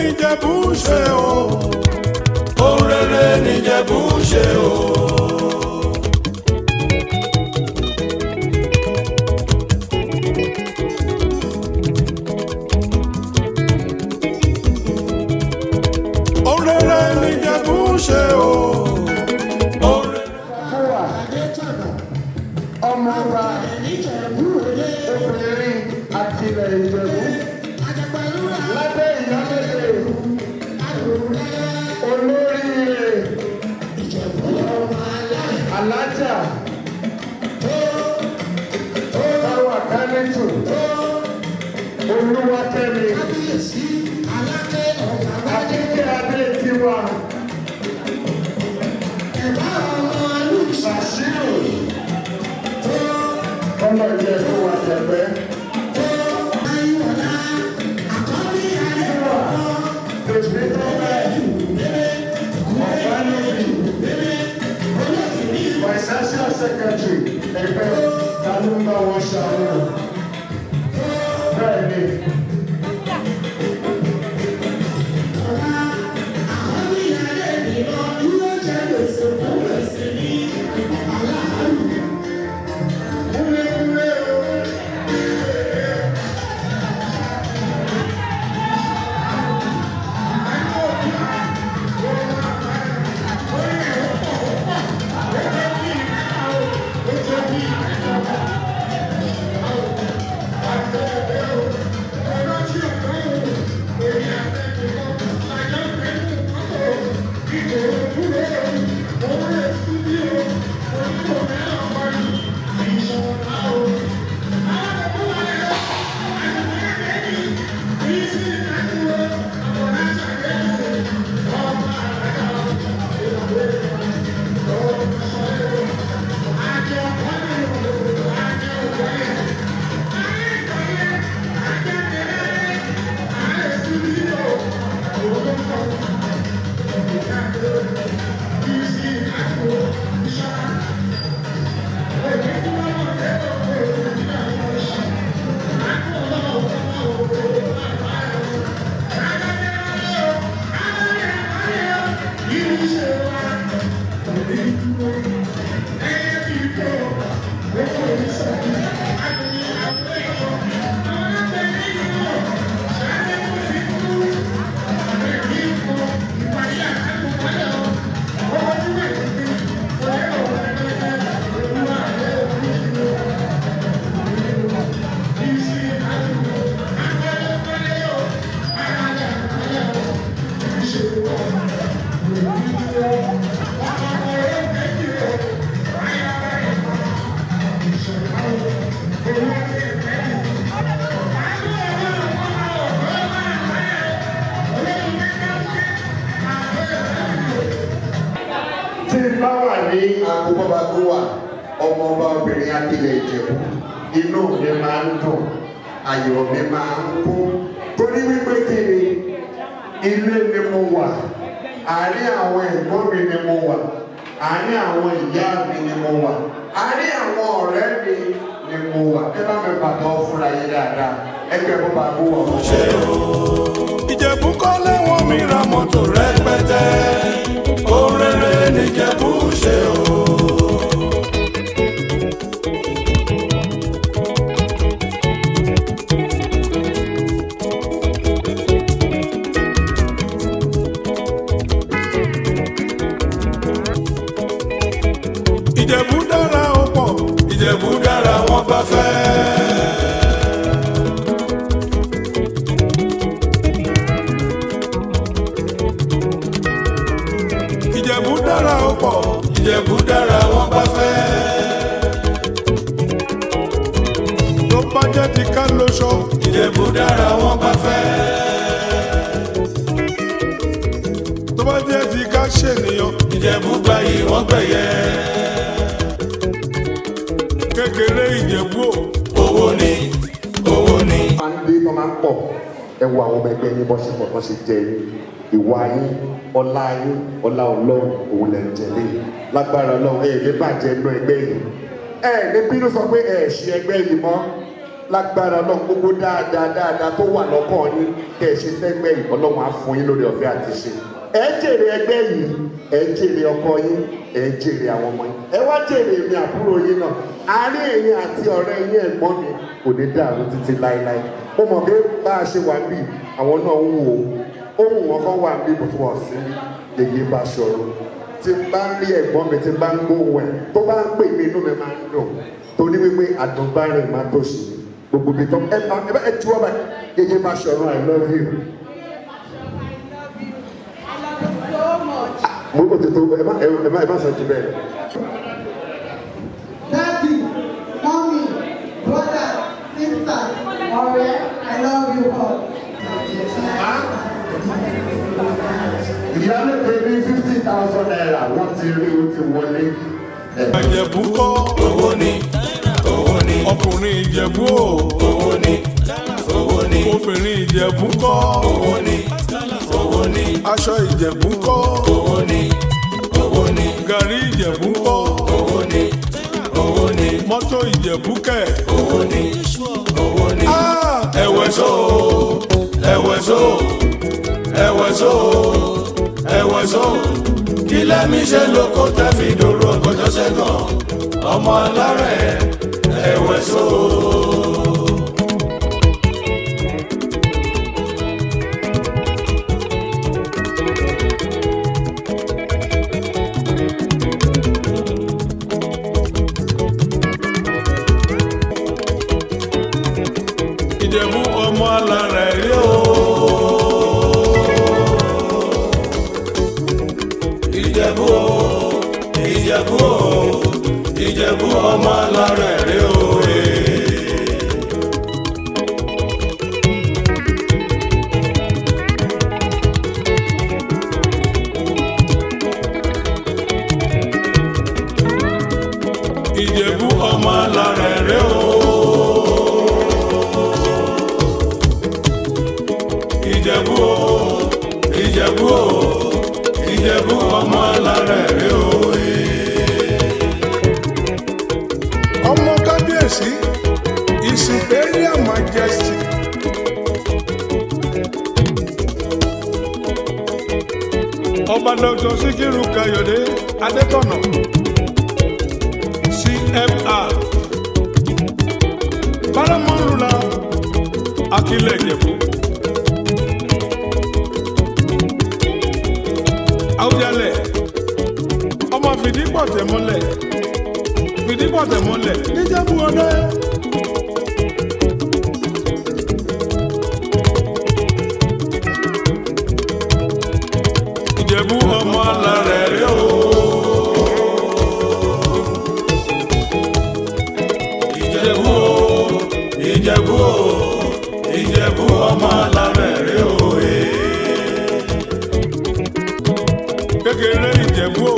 níjẹ̀bú ṣe o. Ohun rere níjẹ̀bú ṣe o. Ohun rere níjẹ̀bú ṣe o. Ohun rere. Fúwà ọmọọba obìnrin àtìlẹ̀ Ìjẹ̀bú lábẹ́ ìyálóde olóríire alájà Táwa Kánítù Olúwakẹ́mi Àkíkẹ́ Adé tiwa Bàṣírù ọlọ́jẹ́ fún wa jẹ̀pẹ́. Financial Secretary ẹgbẹ́ ta ló ń bá wọn ṣàwọn bẹ́ẹ̀ ni. Kúlẹ̀kúlẹ̀ o. Tí n bá wà ní agbóbágbówà ọmọọba obìnrin Akílẹ̀ Ìjẹ̀bú, inú mi máa ń dùn, ayọ̀ mi máa ń kún, torí wípé kí ni ilé ni mo wà, àárín àwọn ẹ̀gbọ́n mi ni mo wà, àárín àwọn ìyá mi ni mo wà, àárín àwọn ọ̀rẹ́ mi ni mo wà. Ẹ bá mi pàtó fúnra yín dáadáa, ẹgbẹ́ bọ́bá gbówà ọmọ. Ṣe o. Ìjẹ̀bú kọ́lé wọn mi ra mọ́tò rẹpẹtẹ. Ohun rere níjẹ̀bú ṣe o. Ìjẹ̀bú dára ó pọ̀, Ìjẹ̀bú dára wọ́n bá fẹ́. Ìjẹ̀bú dára ó pọ̀, Ìjẹ̀bú dára wọ́n bá fẹ́. Tó bá jẹ́ ti ká lóṣọ, Ìjẹ̀bú dára wọ́n bá fẹ́. Tó bá jẹ́ ti ká ṣènìyàn, Ìjẹ̀bú gbayì wọ́n gbẹ̀yẹ. Kékeré Ìjẹ̀bú o, owó ni, owó ni. Máa ń dé tó máa ń pọ̀. Ẹ wo àwọn ọmọ ẹgbẹ́ yín bọ́ sí pọ̀ tó ṣe jẹ yín, ìwà yín, ọlá yín, ọlá Ọlọ́run òun lẹ̀ ń jẹ lé lágbára Ọlọ́run. Ẹ ní bàjẹ́ inú ẹgbẹ́ yìí, ẹ ní bínú sọ pé ẹ ṣe ẹgbẹ́ yìí mọ́. Lágbára náà, gbogbo dáadáa dáadáa tó wà lọ́kàn yín kẹ́ ẹ ṣe sẹ́gbẹ́ yìí, Ọlọ́run á fún yín lórí ọ̀fẹ́ àti ṣe. Ẹ jèrè ẹgbẹ́ yìí, ẹ jèrè ọkọ yín, ẹ jèrè àwọn ọmọ yín, ẹ wá jèrè èmi àbúrò yín náà. Àárín ẹ̀yin àti ọ̀rẹ́ yín, ẹ̀gbọ́n mi, kò ní dàrú títí láéláé. Mo mọ̀ pé bá a ṣe wà níbí, àwọn náà ń wò ó, ohun wọn kan wà níbí bó ti wọ̀ sí yèyé bá ṣọ̀rọ̀. Tí n bá ń rí ẹ̀gbọ́n mi, tí n bá ń gbóhùn ẹ̀, tó bá ń pè mí, inú mi máa ń dùn, torí wípé àdùnbárìn máa tó sí gbogbo ibi tó ẹ ẹ ẹ tí wọ́n bá yèyé bá ṣọ̀rọ̀. I love you. I love you so much. Mo kò tó ẹ má ẹ má ẹ má sọ jù bẹ́ẹ̀ lọ. Daddy, mommy, brother, sister, ọ̀rẹ́, I love you all. Ìyálóde ní ₦50,000, wọ́n ti rí, ó ti wọlé. Ìjẹ̀bú kọ́. Owó ni, owó ni. Ọkùnrin Ìjẹ̀bú o. Owó ni, owó ni. Obìnrin Ìjẹ̀bú kọ́. Owó ni, owó ni. Aṣọ Ìjẹ̀bú kọ́. Owó ni, owó ni. Gàrí Ìjẹ̀bú kọ́. Owó ni, owó ni. Mọ́tò Ìjẹ̀bú kẹ̀. Owó ni, owó ni. Ah, ẹ̀wẹ̀ so, Ẹ̀wẹ̀ so, ẹ̀wẹ̀ so, ẹ̀wẹ̀ so, kí lẹ́mí ṣe lóko tẹ́ fi dòrò ọgọ́jọ́ sẹ́gàn ọmọ alárẹ̀, ẹ̀wẹ̀ so. Ìjẹ̀bú ọmọ alárẹ̀ rí o. Ìjẹ̀bú o, Ìjẹ̀bú o, Ìjẹ̀bú ọmọ alárẹ̀ rí o. Ìjẹ̀bú ọmọ alárẹ̀ rí o. Ìjẹ̀bú o, Ìjẹ̀bú o, Ìjẹ̀bú ọmọ alárẹ̀ rí o. Ọmọ kábíyèsí, His Imperial Majesty. Ọba Dr. Sikiru Kayode Adétọ̀nà, CFR, paramount ruler, Akílẹ̀ Ìjẹ̀bú. Àwùjalẹ̀ ọmọ fìdípọ̀tẹ̀ mọ́lẹ̀, fìdípọ̀tẹ̀ mọ́lẹ̀ níjẹ̀bú ọdẹ. Ìjẹ̀bú ọmọ alárẹ̀ rí o. Ìjẹ̀bú o, Ìjẹ̀bú o, Ìjẹ̀bú ọmọ alárẹ̀ rí o. Kékeré Ìjẹ̀bú o.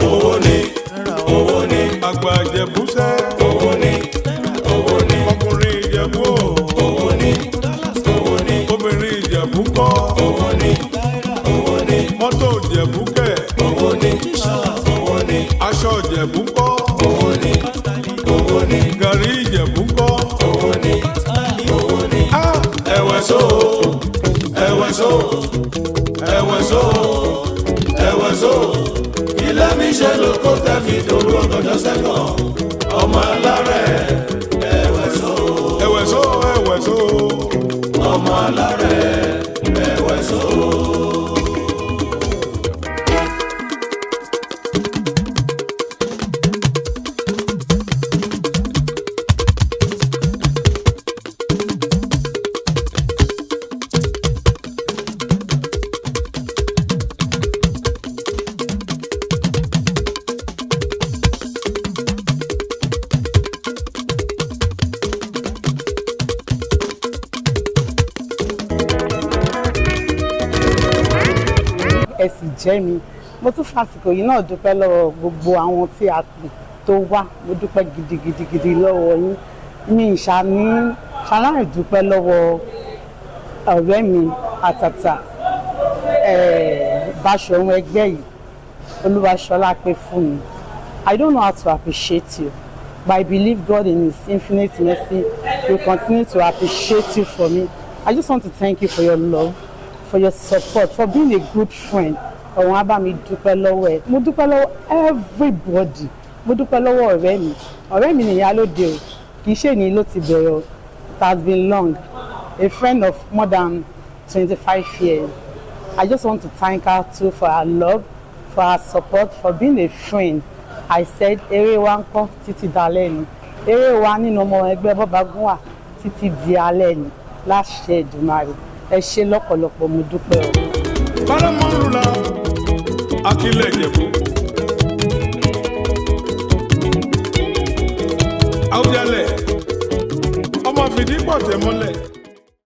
Owó ni, owó ni. Àgbà Ìjẹ̀bú sẹ́. Owó ni, owó ni. Ọkùnrin Ìjẹ̀bú o. Owó ni, owó ni. Obìnrin Ìjẹ̀bú kọ́. Owó ni, owó ni. Mọ́tò Ìjẹ̀bú kẹ̀. Owó ni, owó ni. Aṣọ Ìjẹ̀bú kọ́. Owó ni, owó ni. Gàrí Ìjẹ̀bú kọ́. Owó ni, owó ni. Ah! Ẹ̀wẹ̀ so, ẹ̀wẹ̀ so, ẹ̀wẹ̀ so, ẹ̀wẹ̀ so, ilé mi ṣe lóko tẹ́ fi dòru ọ̀gànjọ́ sẹ́gàn ọmọ alárẹ̀, ẹ̀wẹ̀ so. Ẹ̀wẹ̀ so, ẹ̀wẹ̀ so. Ọmọ alárẹ̀, ẹ̀wẹ̀ so. Ẹ sì jẹ́ mi. Mo tún fàsìkò yìí náà dúpẹ́ lọ́wọ́ gbogbo àwọn tí a pè tó wá. Mo dúpẹ́ gidigidigidi lọ́wọ́ yín. Mi ìṣàní ṣaláì dúpẹ́ lọ́wọ́ ọ̀rẹ́ mi àtàtà, Báṣọ̀run ẹgbẹ́ yìí, Olúwaṣọlá pé fún mi. I don't know how to appreciate you. But I believe God in His infinite mercy will continue to appreciate you for me. I just want to thank you for your love, for your support, for being a good friend. Ọ̀run á bá mi dúpẹ́ lọ́wọ́ ẹ̀. Mo dúpẹ́ lọ́wọ́ everybody. Mo dúpẹ́ lọ́wọ́ ọ̀rẹ́ mi. Ọ̀rẹ́ mi nìyá lóde o. Kì í ṣe ní ló ti bẹ̀rẹ̀ o. It has been long. A friend of more than 25 years. I just want to thank her too for her love, for her support, for being a friend. I said, eré wa ń kọ́ títí dalẹ́ ni. Eré wa nínú ọmọ ẹgbẹ́ Bọ́bagúnwà títí di alẹ́ ni. Láṣẹ Èdùmàrè. Ẹ ṣé lọ́pọ̀lọpọ̀, mo dúpẹ́ o. Paramount ruler, Akílẹ̀ Ìjẹ̀bú. Àwùjalẹ̀ ọmọ fìdí pọ̀tẹ́ mọ́lẹ̀.